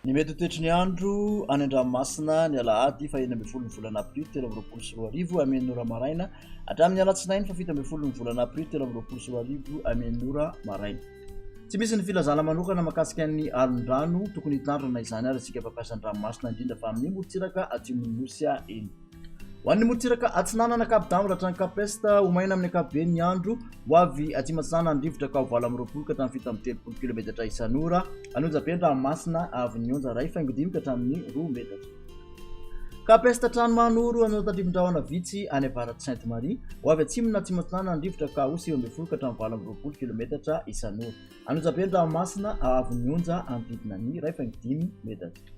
Ny mety ho toetry ny andro any an-dranomasina ny alahady faha 16 ny volana aprily 2023 amin'ny enina ora maraina hatramin'ny alatsinainy faha 17 ny volana aprily 2023 amin'ny enina ora maraina. Tsy misy ny filazana manokana mahakasika ny alon-drano tokony hitandrina izany ary isika mpampiasa ny ranomasina indrindra fa amin'ny morontsiraka atsimon'ny nosy eny. Ho an'ny morontsiraka atsinanana Cap d'Ambre hatrany Cap Est, ho maina amin'ny ankapobeny ny andro, ho avy atsimo atsinanana ny rivotra ka ho 28 ka hatramin'ny 37 kilometatra isan'ora. An'Onjabe ny ranomasina avy ny onja 1.5 ka hatramin'ny 2 metatra. Cap Est hatrany Mahanoro, hanao tandrifin-drahona vitsy any avaratr'i Sainte Marie, ho avy atsimo na atsimo atsinanana ny rivotra ka ho 19 ka hatramin'ny 28 kilometatra isan'ora. An'Onjabe ny ranomasina avy ny onja hanodidina ny 1.5 metatra.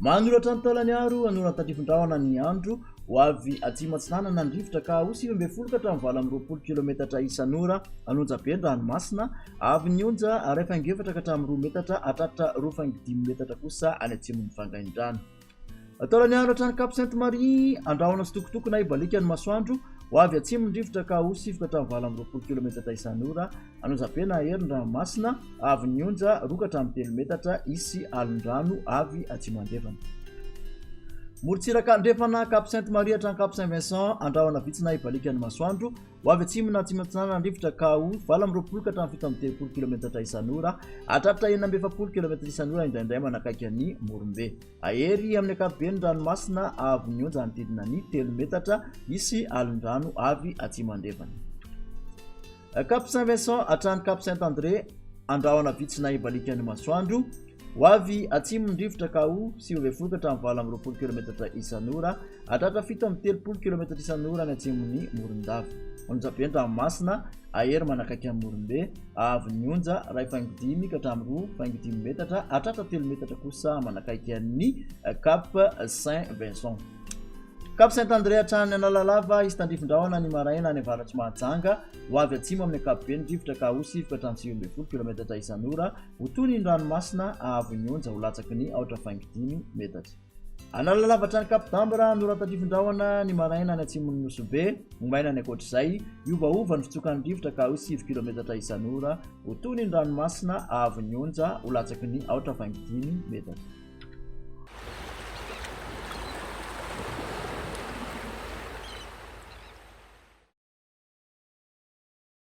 Manoratra ny taolany aro anoran-tandrifin-drahona ny andro ho avy atsimo atsinanana ny rivotra ka ho 19 ka hatramin'ny 28 kilometatra isan'ora an'Onjabe ny ranomasina avy ny onja 1.4 ka hatramin'ny 2 metatra hatratra 2.5 metatra kosa any atsimon'ny Vangaindrano. Taolany aro hatrany Cap Sainte Marie, andrahona sy tokotoko na hibaliaka ny masoandro, ho avy atsimo ny rivotra ka ho sivy ka hatramin'ny 28 kilometatra isan'ora An'Ozabe na hery ny ranomasina, avy ny onja 2 ka hatramin'ny 3 metatra hisy alon-drano avy atsimo andrefana. Morontsiraka andrefana, Cap Sainte Marie hatrany Cap Saint Vincent, andrahona vitsy na hibaliaka ny masoandro, ho avy atsimo na atsimo atsinanana ny rivotra ka ho 28 ka hatramin'ny 37 kilometatra isan'ora, hahatratra 46 kilometatra isan'ora indraindray manakaiky an'i Morombe. Hahery amin'ny ankapobeny ny ranomasina avy ny onja hanodidina ny 3 metatra, hisy alon-drano avy atsimo andrefana. Cap Saint Vincent hatrany Cap Saint André, andrahona vitsy na hibaliaka ny masoandro. Ho avy atsimo ny rivotra ka ho 19 ka hatramin'ny 28 kilometatra isan'ora, hahatratra 37 kilometatra isan'ora any atsimon'i Morondava. Onjabe ny ranomasina, hahery manakaiky an'i Morombe, hahavon'ny ny onja 1.5 ka hatramin'ny 2.5 metatra, hahatratra 3 metatra kosa manakaiky an'i Cap Saint Vincent. Cap Saint André hatrany Analalava, hisy tandrifin-drahona ny maraina any avaratr'i Mahajanga, ho avy atsimo amin'ny ankapobeny ny rivotra ka ho 9 ka hatramin'ny 19 kilometatra isan'ora, ho tony ny ranomasina hahavon'ny onja ho latsaky ny aotra faingo dimy metatra. Analalava hatrany Cap d'Ambre, noran-tandrifin-drahona ny maraina any atsimon'i Nosy Be, ho maina ny ankoatr'izay, hiovaova ny fitsokan'ny rivotra ka ho 9 kilometatra isan'ora, ho tony ny ranomasina hahavon'ny onja ho latsaky ny aotra faingo dimy metatra.